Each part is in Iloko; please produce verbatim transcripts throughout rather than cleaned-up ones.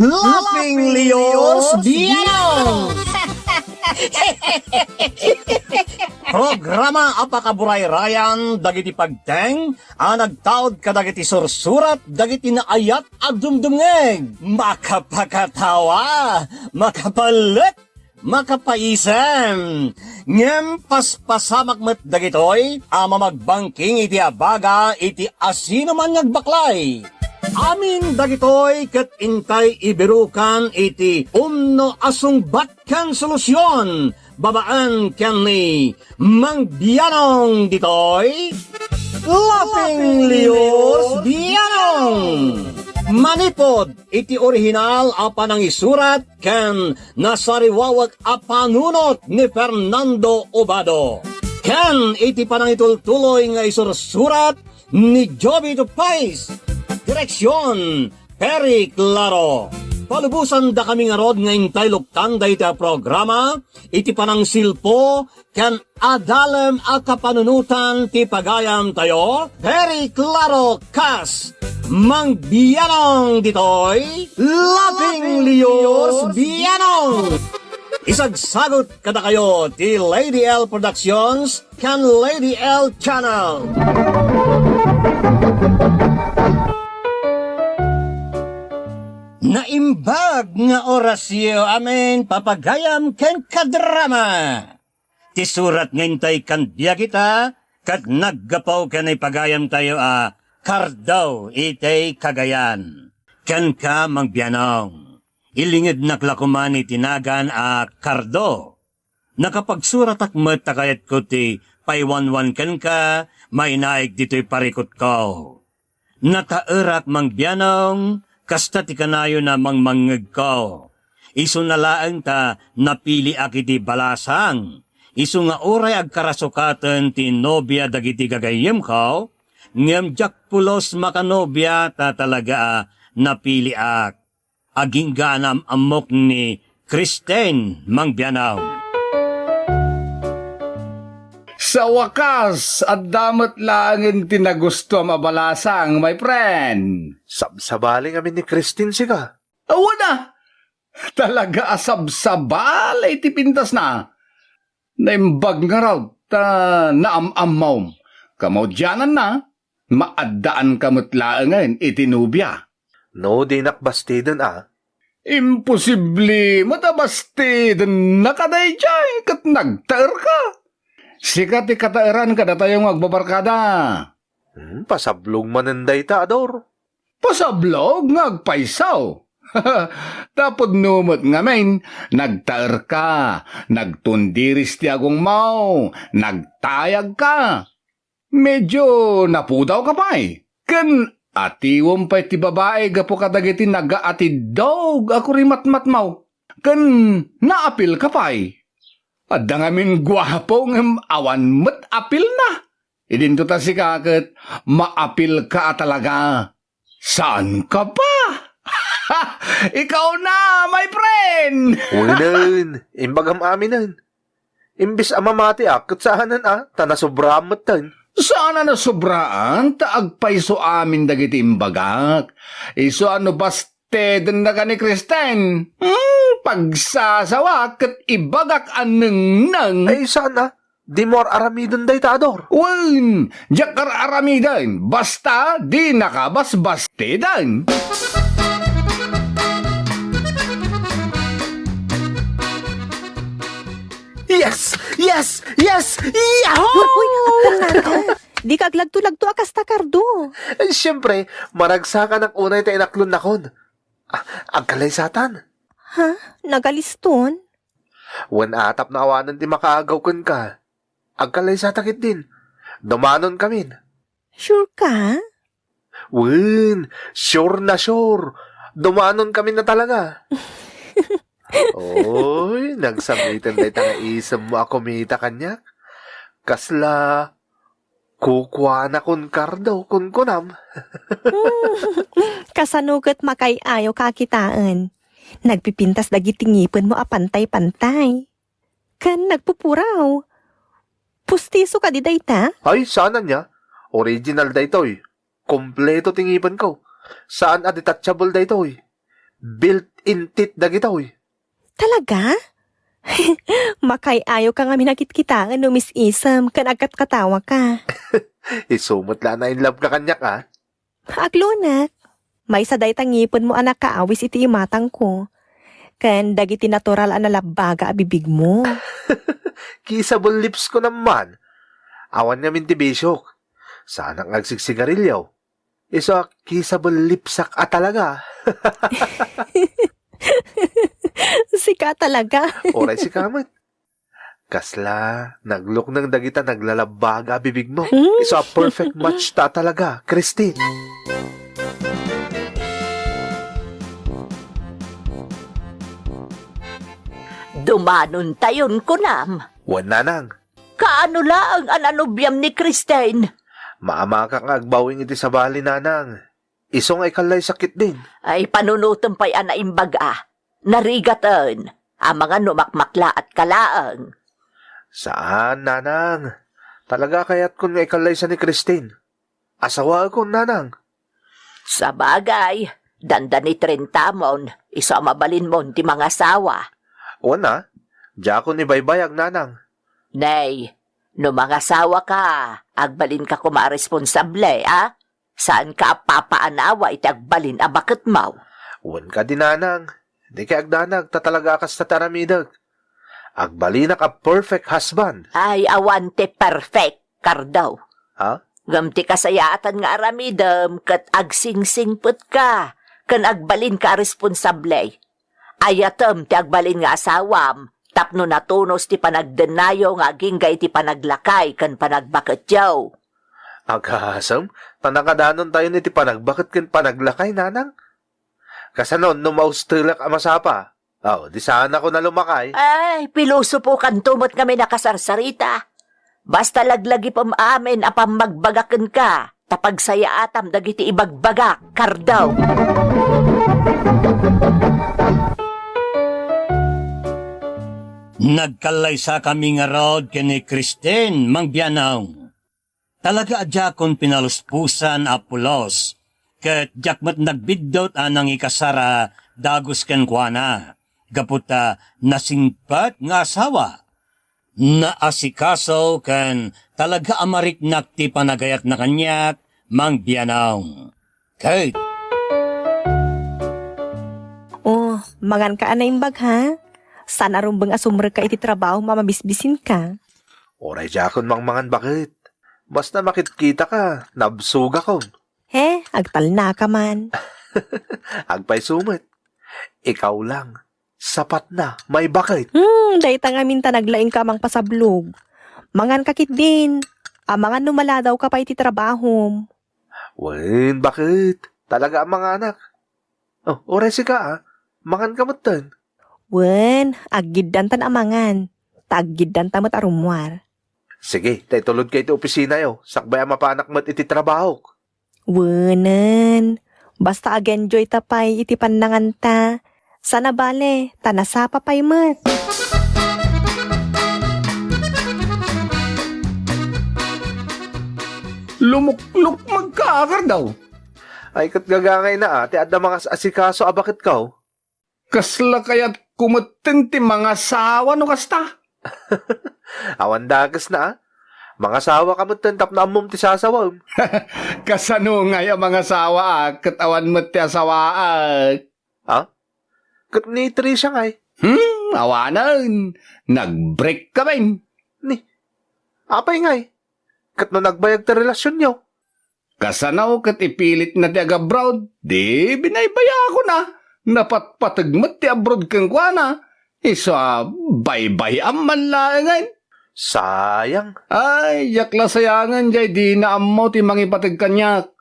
Laughing Leos Bianong! Programa a pakaburayrayan dagiti pagteng a nagtaud kadagiti sursurat dagiti naayat a dumdumngeg. Makapakatawa, makapalek, makapaisem. Ngem paspasamak met dagitoy a mamagbangking iti abaga iti asinoman nga agbaklay. Amin dagitoy ket intay ibirukan iti umno a sungbat ken solusion babaen ken ni Mang Bianong ditoy, Laughing Leos Bianong. Manipod iti orihinal a panangisurat ken nasariwawek a panunot ni Fernando Obado, ken iti panangitultuloy nga isursurat ni Jovito Pais. Direksion, Perry Claro. Palubosan dakami ngarud nga intay luktan dayta a programa iti panangsilpo ken adalem a kapanunotan ti pagayamtayo, Perry Claro kas Mang Bianong ditoy, Laughing Leos Bianong. Isagsagut kadakayo ti Lady L Productions ken Lady L Channel. Naimbag nga orasyo amin, papagayam ken kadrama. Ti surat nga intay kan biag ita, ket naggapu ken ipagayamtayo a Kardo iti Cagayan. Kenka, Mang Bianong, ilingednak la koman iti nagan a Kardo. Nakapagsuratak met ta kayatko ti paiwanwan kenka, mainaig ditoy parikutko. Nataerak, Mang Bianong, kasta ti kanayon a mangmangngegko. Isuna laeng ta napiliak iti balasang. Isu nga uray agkarasukaten ti nobia dagiti gagayyemko, ngem diak pulos makanobia ta talaga a napiliak. Agingga a naam-ammok ni Kristen, Mang Bianong. Sa wakas, adda met laengen ti nagustuam a balasang, my friend. Sabsabali ngamin ni Kristen sika. Awan a! Talaga a sabsabali ti pintasna. Naimbag ngarud ta naam-ammom. Kamaudiananna, maaddaanka met laengen iti nobia. No dinak bastiden a? Imposible met a bastidennaka daydiay ket nagtaerka. Sika ti kataeran kadatayo nga agbabarkada. Hmm, pasablog manen dayta, Ador. Pasablog nga agpayso. Tapudno met ngamin, nagtaerka, nagtundiris ti agongmo, nagtayagka. Medio napudawka pay, ken atiwem pay ti babai gapu kadagiti nagaatiddog a kurimatmatmo, ken naapilka pay. Adda ngamin guapo ngem awan met apilna. Idinto ta sika ket maapilka a talaga. Saanka pa? Ikaw na, my friend! Wenen, imbagam aminen. Imbes a mamatiak, ket saanen a, ta nasobraan metten. Saan a nasobraan, ta agpayso amin dagiti imbagak. Isu a no bastidennaka ni Kristen, hmm, pagsasawak ket ibagak a nengneng. Ay, saan a? Dimo ar-aramiden dayta, Ador. Wen, diak ar-aramiden, basta dinaka basbastiden. Yes! Yes! Yes! Yahoo! Uy, uy, agtannaka. Dika aglagto-lagto a kasta, Kardo. Eh, siyempre, maragsakanak unay ta inaklonnakon. Ah, agkalaysatan. Ha? Nagaliston? Wen, a, tapno awanen ti makaagaw kenka. Agkalaysata ketdin. Dumanonkamin. Sure ka? Wen, sure na sure. Dumanonkamin a talaga. Oy, nagsamiten dayta nga isemmo a kumita kaniak. Kasla kukuanakon, Kardo, kunkunam. Kasano ket makaay-ayoka a kitaen? Nagpipintas dagiti ngipenmo a pantay-pantay. Ken nagpupuraw. Pustiso kadi dayta? Ay, saan ania. Original daytoy. Kompleto ti ngipenko. Saan a detachable daytoy. Built-in teeth dagitoy. Talaga? Makay-ayoka ngamin a kitkitaen no mis-isem ken agkatkatawaka. Isu met la a na-in love ka kaniak, a? Aglunak. Maysa dayta ngipenmo a nakaawis iti imatangko. Ken dagiti natural a nalabbaga a bibigmo. Kissable lips ko naman. Awan ngamin ti bisiok. Saanak nga agsigsigarilyo. Isu a kissable lipsak a talaga. Sika talaga. Uray sika met. Kasla, naglukneng dagita naglalabbaga a bibigmo. Hmm? Isu a perfect match ta talaga, Christine. Dumanontayon, kunam. Wen, nanang. Kaano laeng a nanobiam ni Christine? Maamakak nga agbawing iti sabali, nanang. Isu nga ikallaysa ketdin. Ay, panunotem pay a naimbag a. Narigaten. Amangan no makmaklaat ka laeng. Saan, nanang. Talaga kayatkon nga ikallaysa ni Christine. Asawaekon, nanang. Sabagay, dandani trentamon, isu a mabalinmon ti mangasawa. Wen a, diakon ibaybayag, nanang. Nay, no mangasawa ka, agbalinka koma a responsable, a? Saanka a papaanawa iti agbalin a baketmo. Wen kadi, nanang, dikay agdanag ta talaga a kasta ti aramidek. Agbalinak a perfect husband. Ay, awan ti perfect, Cardo. Ha? Ngem ti kasayaatan nga aramidem ket agsingsingpetka ken agbalinka a responsable. Ayatem ti agbalin nga asawam tapno natunos ti panagdennayo nga agingga iti panaglakay ken panagbaketyo. Agasem, ta nakadanontayon iti panagbaket ken panaglakay, nanang? Kasano no maustelak a masapa? Aw, di saanakon a lumakay? Ay, pilosopokanto met ngamin a kasarsarita. Basta laglagipem amin a pammagbagak kenka, ta pagsayaatam dagiti ibagbagak, Cardo. Nagkallaysakami ngarud ken ni Christine, Mang Bianong. Talaga a diakon pinaluspusan a pulos, ket diak met nagbiddut a nangikasara dagus kenkuana, gapu ta nasingpet nga asawa. Naasikaso ken talaga a mariknak ti panagayatna kaniak, Mang Bianong. Ket Oh, manganka a naimbag, ha? Saan a rumbeng a sumrekka iti trabahom a mabisbisinka. Uray diakon mangmangan baket. Basta makitkitaka, nabsogakon. He, agtalnaka man. Agpayso met. Ikaw lang. Sapat na, may baket. Hmm, dayta ngamin ta naglaingka a mangpasablog. Manganka ketdin. Amangan no maladawka pay iti trabahom. Wen, baket. Talaga a manganak. Oh, uray sika, a. Manganka metten. Wen, aggiddantan a mangan. Ta aggiddanta met a rummuar. Sige, ta itulodka iti opisinayo, sakbay a mapanak met iti trabahok. Wenen, basta agenjoyta pay iti pannanganta. Saan a bale, ta nasapa pay met. Lumuklukmegka, a, Cardo. Ay, ket gagangayna, a, ti adda mangas-asikaso a baketko. Kasla kayatko metten ti mangasawa no kasta. Awan dakesna, a. Mangasawaka metten tapno ammom ti sasawam. Kasano ngay a mangasawaak ket awan met ti asawaak? A? Ket ni Tricia ngay? Hmm, awanen. Nag-break kami. Ni, apay ngay? Ket no nagbayag ti relasionyo? Kasano ket ipilitna ti agabroad? Di binaybayakon a. Napatpateg met ti abroad kenkuana. Isu a baybay-am man laengen. Sayang. Ay, diak la sayangen jay dina ammo ti mangipateg kaniak.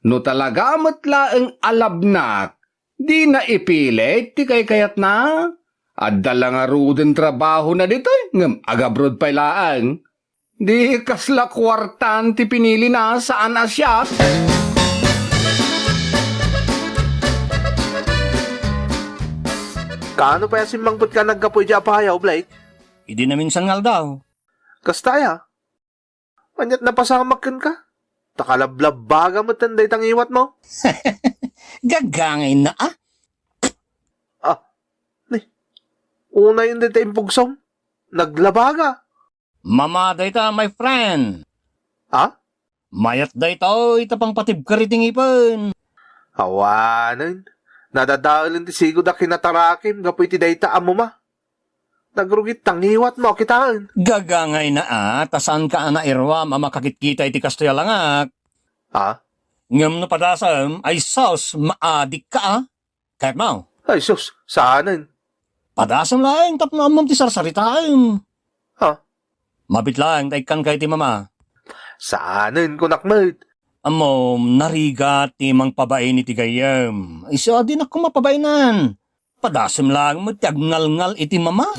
No talaga met laeng a labnak, dina ipilit ti kaykayatna. Adda la ngaruden trabahona ditoy, ngem agabroad pay laeng. Di kasla kuartan ti pinilina, saan a siak. Kaano pay a simmangpetka naggapu idiay Apayao, Blake? Idi naminsan nga aldaw. Kasta aya? Aniat napasamak kenka? Ta kalablabbaga metten dayta ngiwatmo. Gagangayna, a. Unayen dayta impugsom. Naglabaga. Mama dayta, my friend. Ha? Mayat daytoy ta pangpatibker iti ngipen. Awanen. Nadadaelen ti sigud a kinatarakim gapu iti dayta a mama. Nagrugit ta ngiwatmo a kitaen. Gagangayna a, ta saanka a nairuam a makakitkita iti kastoy a langak. Ha? Ngem no padasem, ay sus, maadikka a. Kayatmo? Ay sus, saanen. Padasem laeng tapno ammom ti sarsaritaem. Ha? Mabiit laeng ta ikkanka iti mama. Saanen, kunak met. Ammom, narigat ti mangpabain iti gayyem. Isu a dinak koma pabainan. Padasem laeng met ti agngalngal iti mama.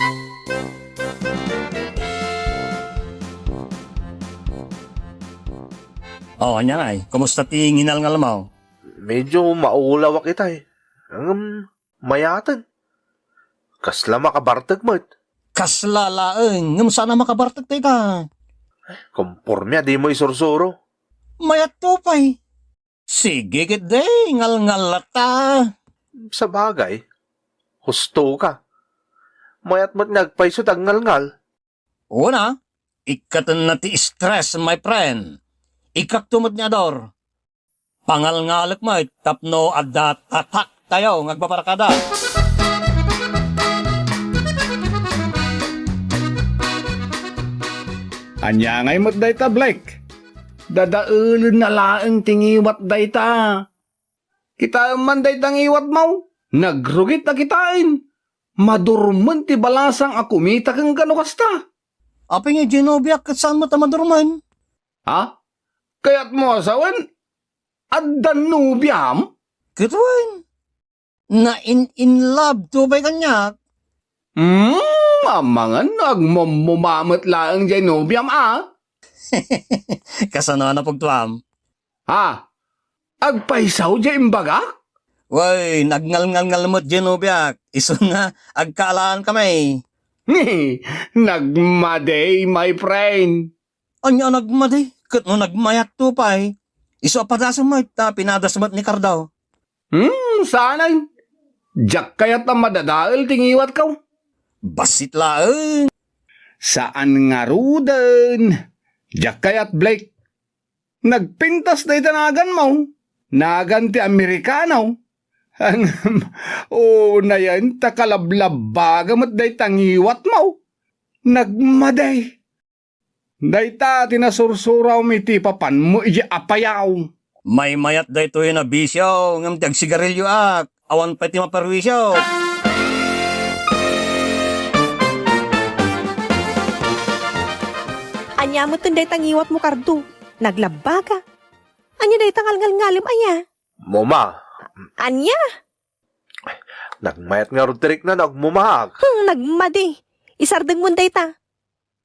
Oh, ania ngay? Kumusta ti nginalngalmo? Medyo maulawak itay. Ngem, mayaten. Kasla makabartek met. Kasla laeng, ngem saan a makabartek dayta. Komporme a dimo isursuro. Mayatto pay. Sige ketdi, ngalngal latta. Sabagay, husto ka. Mayat met nga agpayso ti agngalngal. Una, ikkatenna ti stress, my friend. Ikkakto met ni Ador. Pangalngalek met tapno adda tataktayo nga agbabarkada. Ania ngay met dayta, Blake? Dadaelenna laeng ti ngiwat dayta. Kitaem man dayta ngiwatmo. Nagrugit a kitaen. Madurmen ti balasang a kumita kenka no kasta. Apay nga diay nobiak ket saan met a madurmen? Ha? Kayatmo a sawen? Adda nobiam? Ket wen, na-in-in love to pay kaniak. Hmm, amangan no agmumuma met laeng diay nobiam a. Kasano a napugtuam? Ha? Agpayso diay imbagak? Wen, agngalngalngal met diay nobiak. Isu nga agkaalankami. Nagmadi, my friend. Ania a nagmadi? Ket no nagmayatto pay, isu a padasem met ta pinadas met ni Cardo. Hmm, saanen. Diak kayat a madadael ti ngiwatko. Bassit laeng. Saan ngaruden. Diak kayat, Blake. Nagpintas dayta naganmo. Nagan ti Amerikano. Ngem, unayen ta kalablabbaga met dayta ngiwatmo. Nagmadi. Dayta ti nasursuram iti papanmo idiay apayaw. Maymayat daytoy a bisio, ngem ti agsigarilioak, awan pay ti maperwisio. Ania metten dayta ngiwatmo, Cardo? Naglabbaga. Ania dayta ngalngalngalem aya? Moma. Ania? Nagmayat ngarud ti rikna no agmumaak. Hmm, nagmadi. Isardengmon dayta.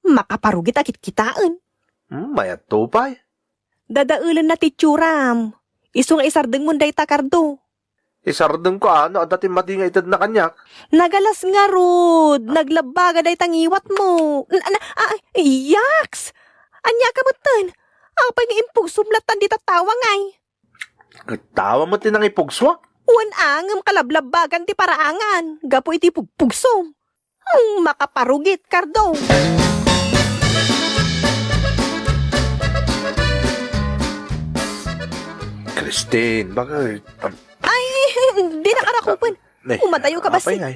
Makaparugit a kitkitaen. Hmm, mayatto pay. Dadaelenna ti itsuram. Isu nga isardengmon dayta, Cardo. Isardengko a no adda ti madi nga itedna kaniak. Nagalas ngarud, naglabbaga dayta ngiwatmo. N-, na, ah, yaks! Ania ka metten? Apay nga impugsom lattan dita tawa ngay? Ket tawa met ti nangipugsoak. Wen a, ngem kalablabbagan ti paraangan gapu iti pugpugsom. Hmm, makaparugit, Cardo. Christine, bakit? Am- Ay, dinak arakupen. Nay, umadayo ka, apay basi. Ngay?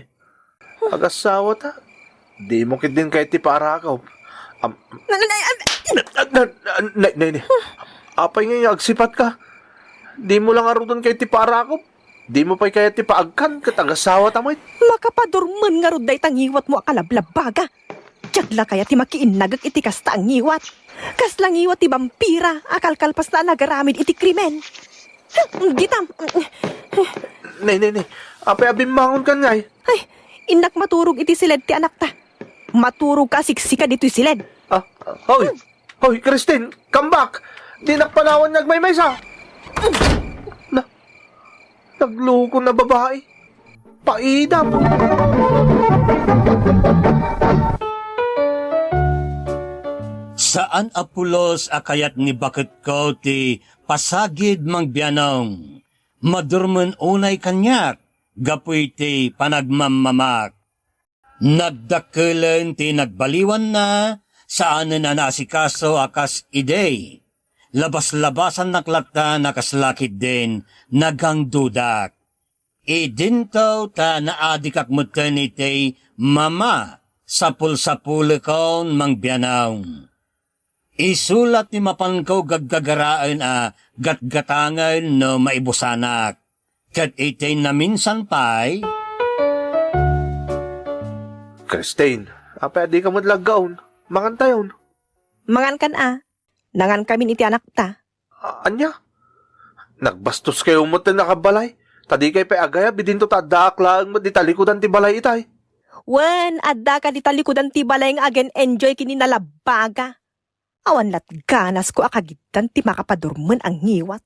Agasawa ta. Dimo ketdin kayat ti paarakup. Am- Na, na, na, na, Na, na, nay, nay, nay. Apay ngay nga agsipatka? Dimo la ngaruden kayat ti paarakup. Dimo pay kayat ti paagkan ket agasawa ta met. Makapadurmen ngarud dayta ngiwatmo a kalablabbaga. Diak la kayat ti makiinnagek iti kasta a ngiwat. Kasla ngiwat ti bampira a kalkalpasna a nagaramid iti krimen. Ditam. Nay, nay, nay. Apay a bimmangonkan ngay? Ay, innak maturog iti siled ti anakta. Maturog ka a siksika ditoy siled. Ah, hoy! Hoy, Christine, come back! Dinak panawan nga agmaymaysa! Na, nagloko na babai. Paidam! Saan a pulos a kayat ni baketko ti pasagid mangbianong. Madurmen unay kaniak gapu iti panagmammamak. Nagdakkelen ti nagbaliwanna, saanen a naasikaso a kas idi. Labas-labasannak latta a kasla ketdin nagangdudak. Idinto ta naadikak metten iti mama, sapul-sapulekon mangbianaw. Isu la ti mapanko gaggagaraen a gatgatangen no maibusanak. Ket iti naminsan pay, Christine, apay a dika met la aggaon? Mangantayon. Mangankan a. Nangankamin iti anakta. A-, ania? Nagbastoskayo metten a kabbalay? Ta dikay pay agayab idinto ta addaak laeng met di talikudan ti balay itay. Wen, addaka di talikudan ti balay nga agen-enjoy ken ni nalabbaga. Awan lat ganasko a kagiddan ti makapadurmen a ngiwat.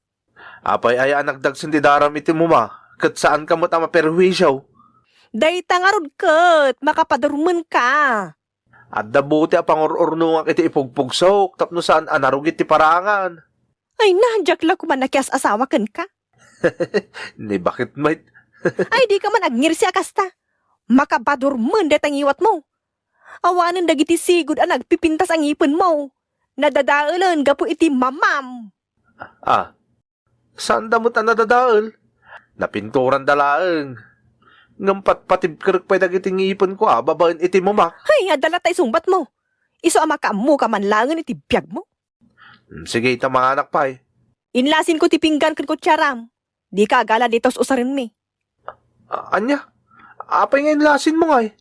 Apay aya a nagdagsen ti daram iti muma, ket saanka met a maperhuisio? Dayta ngarud ket makapadurmenka. Adda buti a pangur-urnongak iti ipugpugsok tapno saan a narugit ti paraangan. Ay na, diak la koma nakias-asawa kenka. Ni baket met. Ay, dika man agngirsi a kasta. Makapadurmen dayta ngiwatmo. Awanen dagiti sigud a nagpipintas a ngipenmo. Nadadaelen gapu iti mamam. Ah, saanda met a nadadael. Napinturanda laeng. Ngem patpatibkerek pay dagiti ngipenko a babaen iti mumak. Hay, adda latta isungbatmo. Isu a makaammoka man laengen iti biagmo. Hmm, sige, ita manganak pay. Inlasinko ti pinggan ken kutsiaram. Dika agala dita us-usarenmi. A-, ania? Apay nga inlasinmo ngay?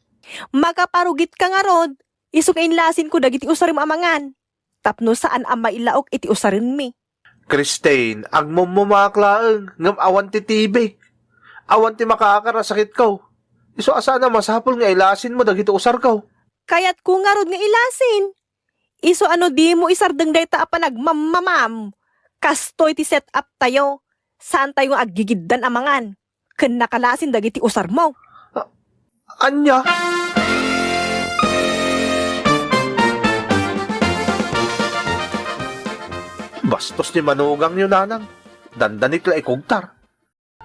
Makaparugitka ngarud, isu nga inlasinko dagiti usarem a mangan, tapno saan a mailaok iti usarenmi. Christine, agmummumaak laeng, ngem awan ti tibik. Awan ti makaakar a sakitko. Isu a saan a masapul nga ilasinmo dagiti usarko. Kayatko ngarud nga ilasin. Isu a no dimo isardeng dayta a panagmammamam, kastoy ti set-up tayo. Saantayo nga aggigiddan a mangan ken nakalasin dagiti usarmo. A-, ania? Bastos ti manugangyo, nanang. Dandanik la ikugtar.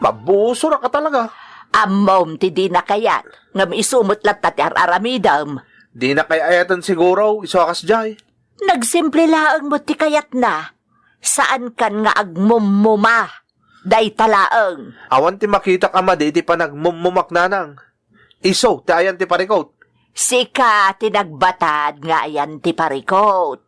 Mabusoraka talaga. Ammom ti dina kayat, ngem isu met latta ti ar-aramidem. Dina kay ayaten siguro, isu a kasdiay. Nagsimple laeng met ti kayatna. Saankan nga agmummuma. Dayta laeng. Awan ti makitak a madi iti panagmummumak, nanang. Isu ti ayan ti parikut. Sika ti nagbatad nga ayan ti parikut.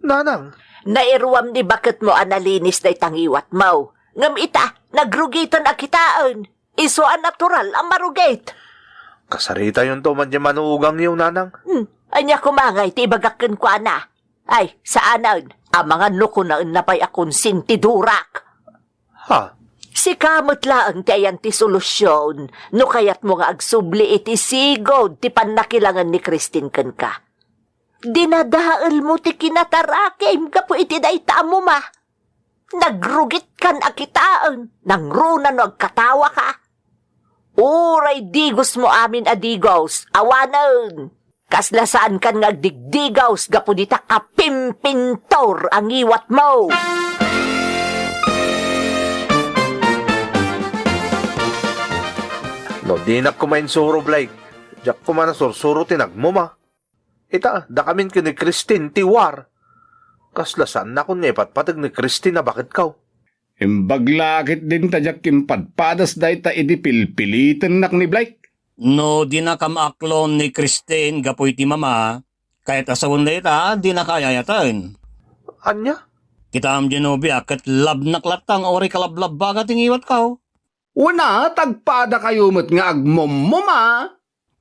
Nanang. Nairuam ni baketmo a nalinis dayta ngiwatmo. Ngem ita, nagrugiten a kitaen. Isu a natural a marugit. Kasaritayonto man diay manugangyo, nanang. Hmm, ania koma ngay ti ibagak kenkuana? Ay, saanen. Amangan no kunaenna pay a konsintidurak. Ha? Sika met laeng ti ayan ti solusion no kayatmo nga agsubli iti sigud ti pannakilangen ni Christine kenka. Dinadaelmo ti kinatarakim gapu iti dayta a muma. Nagrugitkan a kitaen, nangruna no agkatawaka. Uray digosmo amin a digos, awanen. Kasla saankan nga agdigdigaws gapu dita kapimpintor a ngiwatmo. No dinak koma insuro, Blake, diak koma nasursuro ti nagmuma. Ita, dakamin ken ni Christine ti war. Kasla saannakon nga ipatpateg ni Christine a baketko. Imbag la ketdin ta diak impadpadas dayta idi pilpilitennak ni Blake. No dina kamaaklon ni Christine gapu iti mama, kayat a sawen dayta, dina kaayayaten. Ania? Kitaem, Genovia, ket labnak latta nga uray kalablabbaga ti ngiwatko. Wen a, tagpadakayo met nga agmummuma.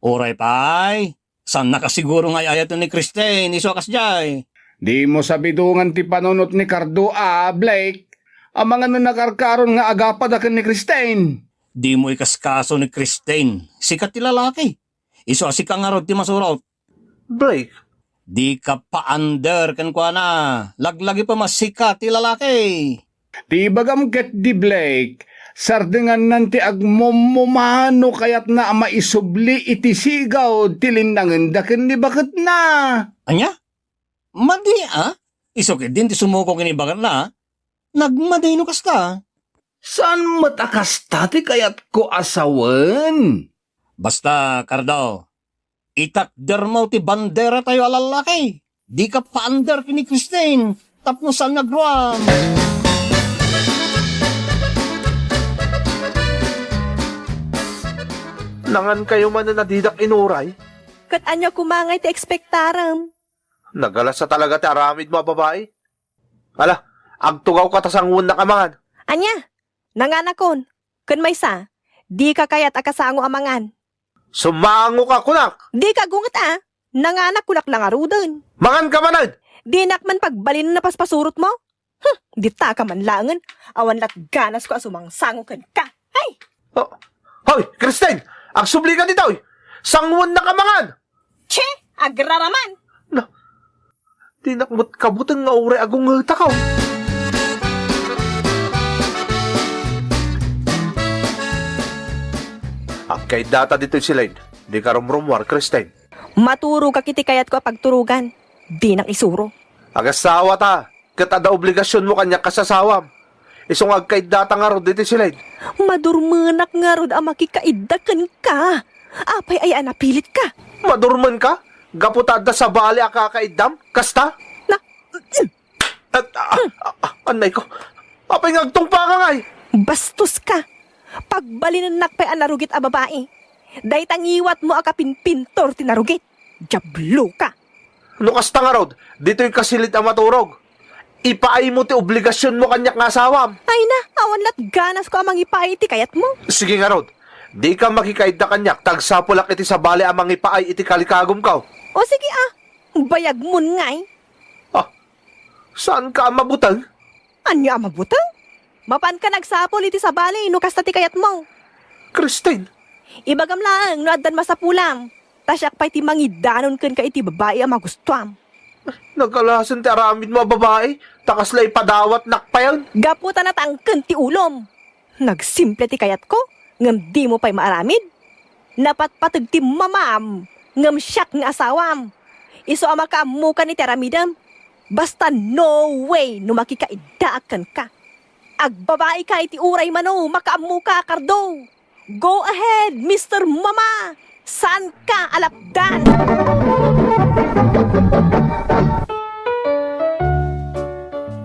Uray pay, saannak a siguro nga ay-ayaten ni Christine, isu a kasdiay. Dimo sabidongan ti panunot ni Cardo a, Blake. Amangan no nakarkaron nga agapada ken ni Christine. Dimo ikaskaso ni Christine, sika ti lalaki. Isu a sika ngarud ti masurot. Blake. Dika paander kenkuana. Laglagipem a sika ti lalaki. Ti ibagam ketdi, Blake, sardengannan ti agmummuma no kayatna a maisubli iti sigud ti linnangenda ken ni baketna. Ania? Madi a? Isu ketdin ti sumuko ken ni baketna, a? Nagmadi no kasta. Saan met a kasta ti kayatko a sawen? Basta, Cardo, Itakdermo ti banderatayo a lallaki. Dika paander ken ni Christine tapno saan nga agruam. Nangankayo manen a didak inuray? Ket ania koma ngay ti ekspektarem? Nagalasa talaga ti aramidmo a babai. Ala, agtugawka ta sanguennak a mangan. Ania? Nanganakon. Ken maysa, dika kayat a kasango a mangan. Sumangoka, kunak! Dika gunget a. Nanganak, kunak la ngaruden. Manganka manen! Dinak man pagbalinen a paspasurotmo? Hm, ditaka man laengen. Awan lat ganasko a sumangsango kenka. Ay! Oh. Hoy, Christine! Agsublika ditoy! Sanguennak a mangan! Che! Agraraman! Na, dinak met kabuteng nga uray agungetakaw. Agkaiddata ditoy, Celine. Dika rumrumuar, Christine. Maturogak iti kayatko a pagturogan. Dinak isuro. Agasawata, ket adda obligasionmo kaniak kas asawam. Isu nga agkaiddata ngarud iti Celine. Madurmenak ngarud a makikaidda kenka. Apay aya a napilitka? Madurmenka? Gapu ta adda sabali a kakaiddam? Kasta? Na, At, ah, ah, ah, anay ko. Apay nga agtungpaka ngay? Bastos ka. Pagbalinennak pay a narugit a babai. Dayta ngiwatmo a kapinpintor ti narugit. Diablo ka. No kasta ngarud, ditoy kasilit a maturog. Ipaaymo ti obligasionmo kaniak nga asawam. Ay na, awan lat ganasko a mangipaay iti kayatmo. Sige ngarud, dika makikaidda kaniak ta agsapulak iti sabali a mangipaay iti kalikagumko. O sige a, bayagmon ngay. Ah, saanka a mabuteng? Ania a mabuteng? Mapanka nagsapul iti sabali no kasta ti kayatmo. Christine! Ibagam laeng no addan masapulam, ta siak pay ti mangidanon kenka iti babai a magustuam. Nagalasen ti aramidmo a babai, ta kasla ipadawatnak payen. Gapu ta natangken ti ulom. Nagsimple ti kayatko, ngem dimo pay maaramid? Napatpateg ti mamam, ngem siak nga asawam. Isu a makaammokan iti aramidem. Basta no way no makikaiddaak kenka. Agbabaika iti uray mano makaammoka, Cardo. Go ahead, Mister Mama! Saanka a lapdan?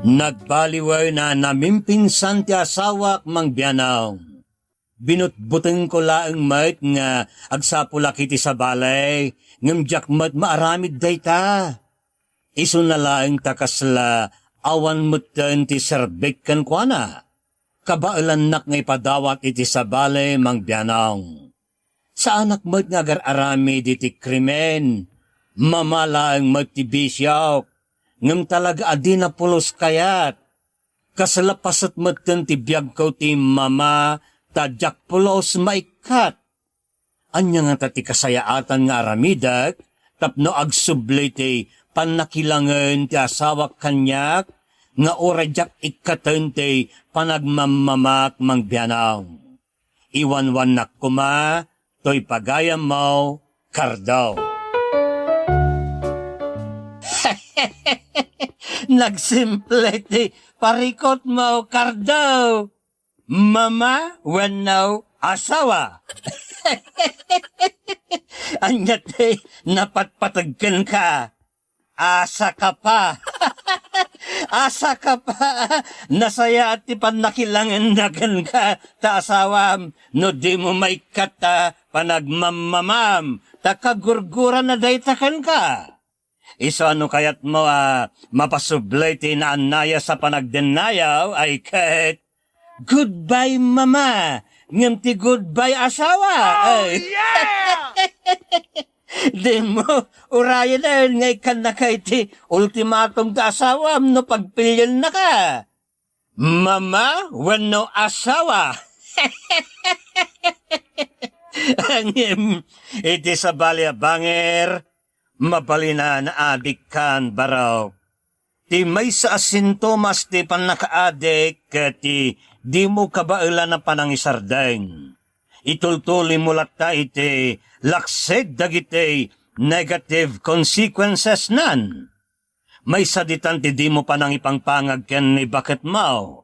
Nagbaliwen a namimpinsan ti asawak, Mang Bianong. Binutbutengko laeng met nga agsapulak iti sabali, ngem diak met maaramid dayta. Isuna laeng ta kasla awan metten ti serbik kenkuana. Kabaelannak nga ipadawat iti sabali, Mang Bianong. Saanak met nga agar-aramid iti krimen. Mama laeng met ti bisiok, ngem talaga a dina pulos kayat. Kasla paset metten ti biagko ti mama ta diak pulos maikkat. Ania ngata ti kasayaatan nga aramidek tapno agsubli ti pannakilangen ti asawak kaniak nga uray diak ikkaten ti panagmammamak, Mang Bianong? Iwanwannak koma toy pagayammo, Cardo. Nagsimple ti parikutmo, Cardo. Mama wenno asawa? Ania ti napatpateg kenka? Asa ka pa? Asa ka pa? Nasayaat ti pannakilangenna kenka ta asawam no dimo maikkat ta panagmammamam ta kagurgurana dayta kenka. Isu a no kayatmo a mapasubli ti naannayas a panagdennayaw ay ket, "Goodbye, Mama," ngem ti "Goodbye, Asawa." Oh, ay. Yeah! Dimo urayen nga ikkannaka iti ultimatum ta asawam no pagpiliennaka. Mama wenno asawa? Ngem, iti sabali a banger, mabalin a naadikkan, barok. Ti maysa a sintomas ti pannakaadik ket ti dimo kabaelan a panangisardeng. Itultulimo latta iti laksid dagiti negative consequences nan. Maysa ditan ti dimo panangipangpangag ken ni baketmo.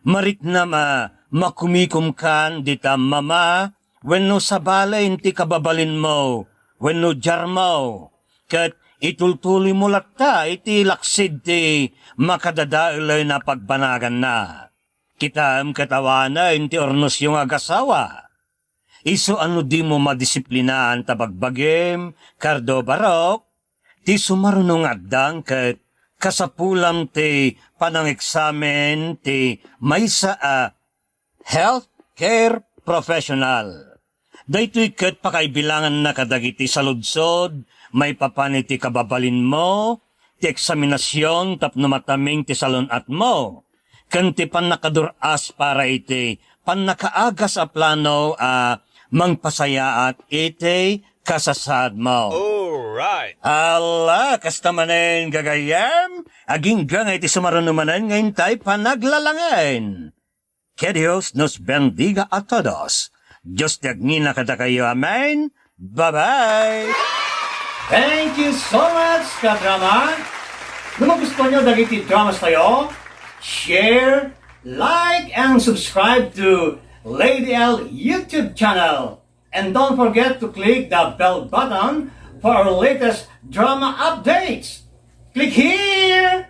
Mariknam a makumikomkan dita mama wenno sabalen ti kababalinmo wenno diarmo, ket itultuloymo latta iti laksid ti makadadaelen a pagbanaganna. Kitaem ket awanen ti urnosyo nga agasawa. Isu a no dimo madisiplinaan ta bagbagim, Cardo Barok, ti sumaruno nga addang ket kasapulam ti panangeksamen ti maysa a healthcare professional. Daytoy ket pakaibilanganna kadagiti saludsod maipapan iti kababalinmo, ti eksaminasion tapno mataming ti salun-atmo, ken ti pannakadur-as para iti pannakaagas a plano a mangpasayaat iti kasasaadmo. Alright. Ala, kasta manen, gagayyem, agingga nga iti sumaruno manen nga intay panaglalangen. Que Dios nos bendiga a todos. Dios ti agngina kadakayo. Amen. Bye-bye. Thank you so much, kadrama. No magustuhan nyo dagiti dramas tayo, share, like, and subscribe to Lady L YouTube channel. And don't forget to click the bell button for our latest drama updates. Click here!